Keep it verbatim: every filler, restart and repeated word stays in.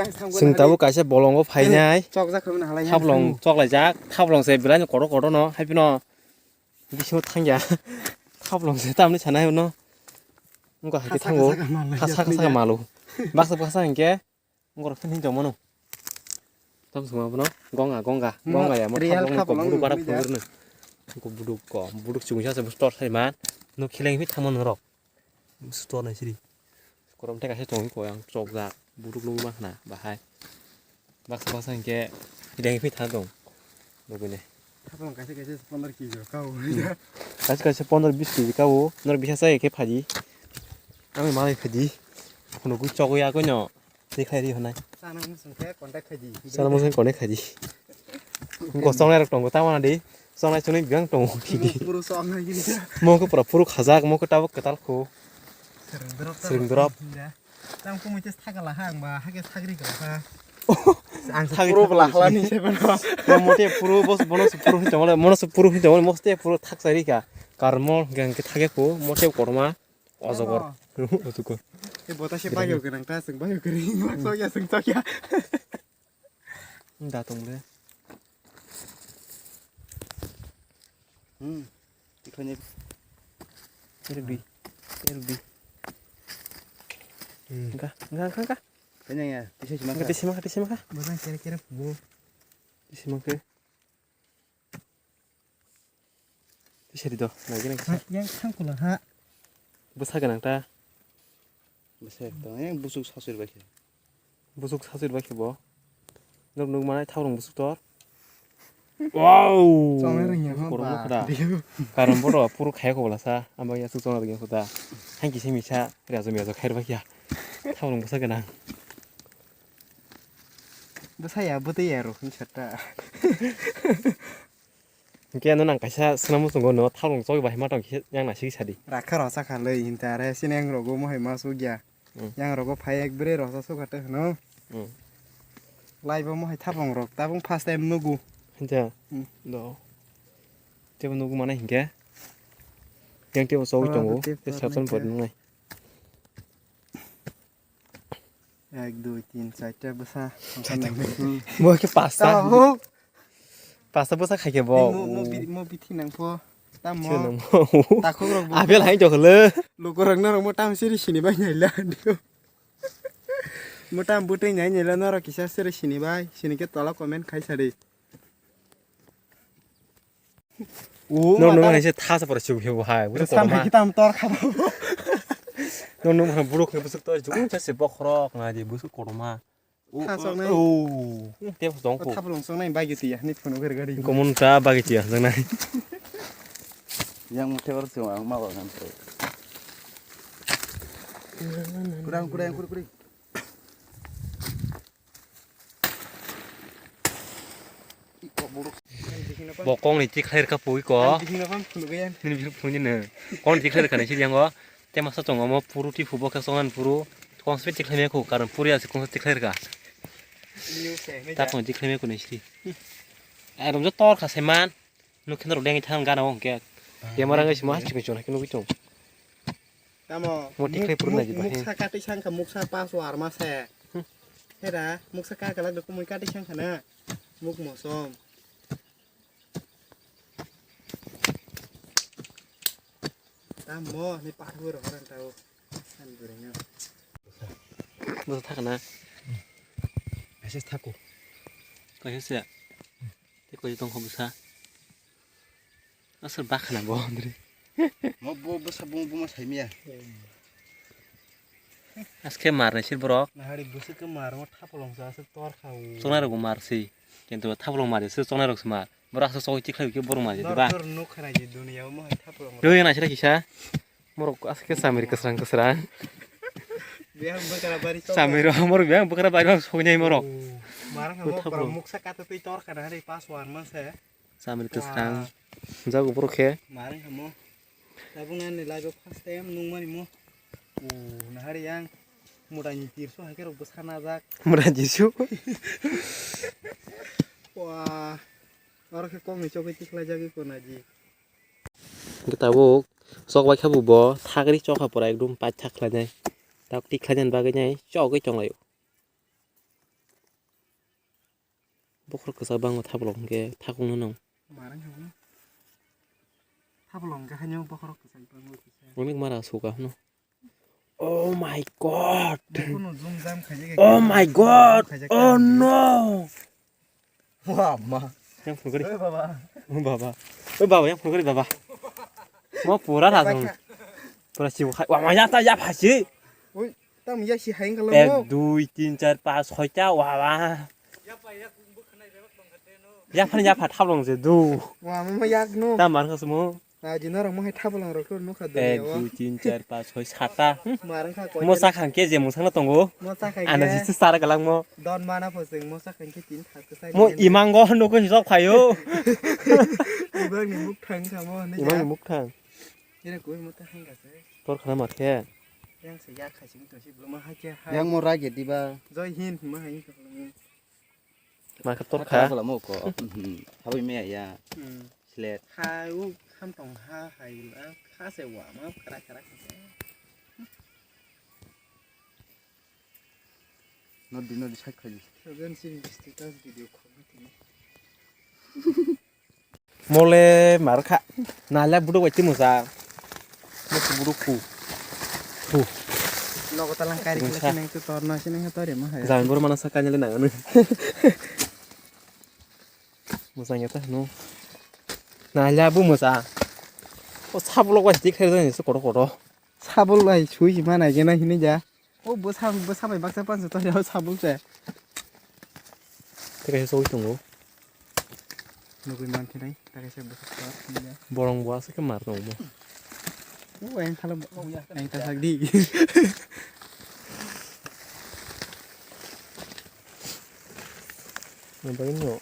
Chwng tabuk kaisa bolongo phainai. Chokjak khamani halai. Thaplong choklaijak, thaplong se belai no kotor kotor no, hai phano bisingo thangya. Thaplong se tamni sanai uno. Wngkha hai khe thango. Saka saka malo. Baksa baksa hinkhe. Wngkha phini tongmano. Tam suma bono. Gonga, gonga, gonga ya. Mo real thaplong ko thaplong buru bara phungrno. Ko buduk ko, buduk chungsa se bustor sai man. No khileng phi thangmano rok. Bustor nai siri. Korom teka se tong ko yang chokjak. Buduk lung ma khna bahai. Baksa baksa hinkhe hideng phi tha dong. Nugune. Thaplong kaisa kaisa pondro kg rok kao. Kaisa kaisa pondro bis kg kao. Nor bisa sai khe phaji. Ami malai phaji. Khunugwi chogwi agwi no. Tei khai ri hwnai. Chana muchung khe contact khai di. Chana muchung contact khai di. Gosong nai rok tongo tamo na di. Songnai chunui biang tongo. Puru songnai gini. Mo khe pura puru khajak, mo khe tabuk kwtal kho. Swrwng drop. Swrwng drop. Tam kumui tei sakala ha ang ba, ha khe sagri kala ha. Ang sagri puru bla halani se bano. Mo mote puru bos bono se puru hinta mole, mono se puru hinta mole, moste puru thak sari ka. Karmo gang khe thage kho, mote korma. Ojogor. Ojogor. Tei bota se bagyo gwnang ta, chwng bagyo kwrwi. Chokya, chwng chokya. Da tong le. Hmm. Tikhani. Erbi. Erbi. Hmm. Ga, ga, ga, ga. Kanya ya, tisa sima ka. Tisa sima ka, tisa sima ka. Bota kere kere phubo. Tisa sima ka. Tisari do, nai gini kisa. Yang thang kula ha. Bwsa gwnang ta. Bwsa ekdom, yang busuk sasur bai khe. Busuk sasur bai khe bo. Nuk nuk manai thaurung busuk tor. Wow! Chongnai rwngya kho korokma ba. Khuda. Karon bodo puro khaya kho bwlasa. Amba ya suk chongnai rwngya khuda. Hain kisa misa, riajo miajo khair bai khe. Thaurung bwsa gwnang. Bwsa ya, bwtwi ya ro, hinsa ta. Hingke ano nang kaisa swnam muchungo no thaplong chogwi bahai ma tong khe yang naisik sadi. Rakha rok chakha lei hinta are sini yang rogo mohai ma sugya. Hmm. Yang rogo phai ek bwrwi rok cha sukha te hwno. Hmm. Lai bo mohai thaplong rok tabung first time nugu. Hinta. Hmm. Do. Tebo nugu mana hingke. Yang tebo chogwi tongo. Te sabson pod nungnai. Ek, dui, tin, charta bwsa. Mo khe pasta. Taho. Pasta bwsa khai khe bo. Mo, mo bi-, mo bithi nang pho. Tamo. Sino mo. Takhuk rok bo. Apel hai jok le. Luku rok norok mo tam siri sini bai nai la. Mo tam bwtwi nai nai la norok kisa siri sini bai. Sini khe tola comment khai sadi. Nong nong hai se thasa pora suk hebo hai. Busuk kotorma. Tam tor khabo. Nong nong hai buruk hai busuk tor jung cha se bokhorok ngai di busuk kotorma. Thasok nai. O. Te phos dong ko. Thaplong song nai bagi tiya ni phone gari gari. Komon ta bagi tiya jang nai. Yang muthe bar se ang ma ba ngan. Kurang kurang kur kur. Bo kok ni tikhlai rwkha pui ko. Nini biphuru phunukya. Nini biphuru phunukya no. Kok ni tikhlai rwkha ni sidi yango. Te masa tongo omo puru ti phubo khe songan puru. Kok spe tikhlai maya khu karon puri ase kok tikhlai rwkha. Ta kok tikhlai maya khu ni sidi. Ai romjo tor kha se man. Nuk khe norok dengwi thang gana o hwnkhe. Camera wngwi sima chikon chikon khe nugwi tongo. Tamo mo tik khai purna jiba he. Muksa katwi sangkha muksa paso arma se. Hera muksa ka kala do kumui katwi sangkha na. Muk mosom. Tamo ni pathor horan tao. Ani gurino. Bo thakna. Kaisa thako. Kaisa se. Te koi tong kho bwsa. Asal bakhna bo andre. Mo bo bwsa bo bo ma sai miya. Aske mar nai sir borok. Nahari bwsa ke mar mo thapolong sa asal tor kha o. Chongnai rok mar si. Kintu thapolong mar se chongnai rok se mar. Borok asal chogwi tikhlai ke borok mar di ba. Nor nuk khana je dunia mo hai thapolong. Roi na sira kisa. Morok aswk khe chamiri kwsrang kwsrang. Biyang bwkra bari sok. Chamiri rok morok biyang bwkra bari bang soknai morok. Oh, marang hamo borok muksa kata twi tor kana hari pas wan man se. Chamiri kwsrang. Jago borok khe. Marang hamo. Tabuk nani live o first time nung mani mo. Oh, nahari yang. Mudai ni tirso hai khe rok bwsa najak. Mudai ni tirso. Wah. Oro khe kok ni chogwi tikhlai jagwi ko naji. Hwnkhe tabuk chok bai kha bo, bo thagri chokha pora ekdum paithak khlainai. Tabuk tik khlainani bagwi nai chogwi tonglaio. Bokhorok kwchak bango thaplok hwnkhe thakungno nang. Marang hwnwi. Thaplok hwnkhe haino bokhorok kwchak bango kisa. Onek mara suka hwno. Oh my god. Bokhorno zoom jam khaijak. Oh my god. Khaijak. Oh no. Wah, ma. Yang phone kari. Oi, baba. Oh, baba. Oi, baba, yang phone kari, baba. Mo pura tha thang. Pura si khai. Wah, ma ya ta ya phasi. Oi, tam ya si hai ngalo. Ek, dui, tin, char, pas, soi ta. Wah, wah. Ya phan ya pha thablong je du. Wah, ma yak no. Ta mar khas mo. Ah, jino rok mo hai thablong rok nukha. Ek, dui, tin, char, pas, soi, sata. Marang kha koi. Mo sa khang ke je musang na tongo. Mo sa khang. Ana ke. Jisi sar galang mo. Don mana poseng mo sa khang ke tin thak sai. Mo imango noko hisab khayo. Ibang ni muk thang kha mo ne. Imang ni muk thang. Ira koi mo ta hang ka se. Tor khana mar khe. Yang se ya kha sing to si blo ma ha ke ha. Yang mo ra ge diba. Joi hin ma hai ka. Ma kha tor kha. Kha bla mo ko. Haboi me ya. Hmm. Slet. Ha u kham tong ha hai la kha se wa ma khara khara kha se. Nodi nodi sak khai. Seven sin status video khobwi tini. Mole mar kha. Nalya buduk bai timo sa. Mok buduk ku. Ku. Nogo talang kari kisa nang tu torna sini ha tori ma hai. Jang gor mana sa kanyale nang anu. Mwsang ya ta no. Nalya bu mwsa. O sabulok bai tik khai jani se koto koto. Sabul bai sui si mana gena hini ja. O bwsa bwsa bai baksa pansa to ya sabul se. Tei kaisa sogwi tongo. Nugwi mankhe nai ta kaisa bwsa. Borong bo aswk khe mar tongo. O ayang khala ayang ta sak di. Ang bagwi no.